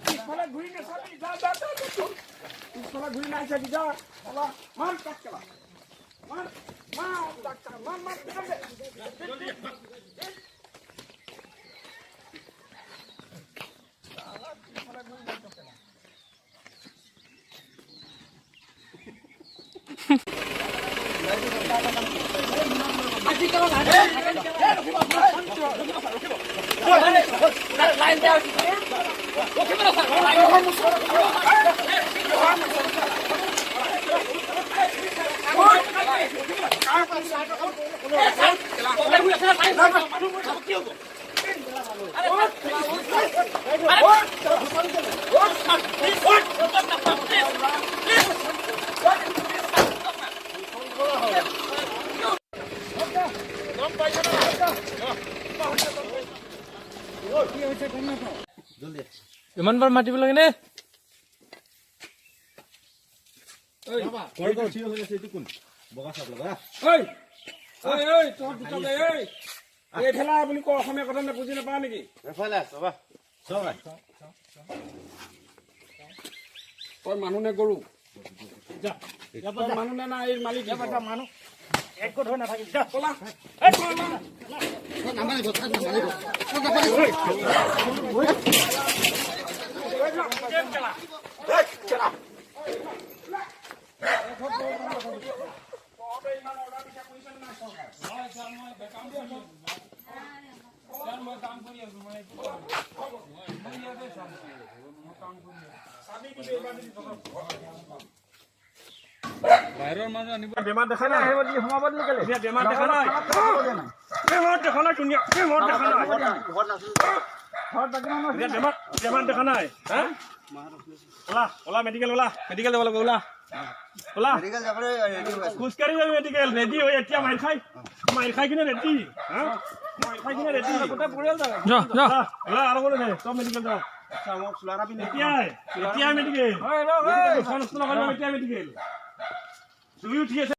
পিছফালে ঘূৰি নাচাবি, যা যা যা যা। পিছফালে ঘূৰি নাই চাবি, যা। ওলা, মাৰ তাক কেলা, মাৰ মাৰ তাক, মাৰ মাৰ। পিছফালে ঘূৰি নাই কেলা। ইমান বাৰ মাতিব লাগে নে? এইফালে বুলি কয়, অসমীয়া কথা নে বুজি নাপাৱ নেকি? তই মানুহ নে গৰু? তই মানুহ নে নাই এই মালিক? মানুহ একগোট হৈ নাথাকিবি। বেমাৰ দেখা নাই, বেমাৰ দেখা নাই, বেমাৰ দেখা নাই, ধুনীয়া বেমাৰ দেখা নাই, বেমাৰ বেমাৰ দেখা নাই। হা, ওলা ওলা, মেডিকেল ওলা, মেডিকেল যাব লাগিব, ওলা ওলা, খোজকাঢ়ি যাবি মেডিকেল। ৰেডি হৈ এতিয়া মাইল খাই, মাইল খাই কিনে ৰেডি। হা, মাইল খাই কিনে ৰেডি। ওলা, আৰু কোনে চব মেডিকেল যাওঁ এতিয়াই, এতিয়াই মেডিকেল। নষ্ট নকৰিব, এতিয়াই মেডিকেল। জুই উঠি আছে।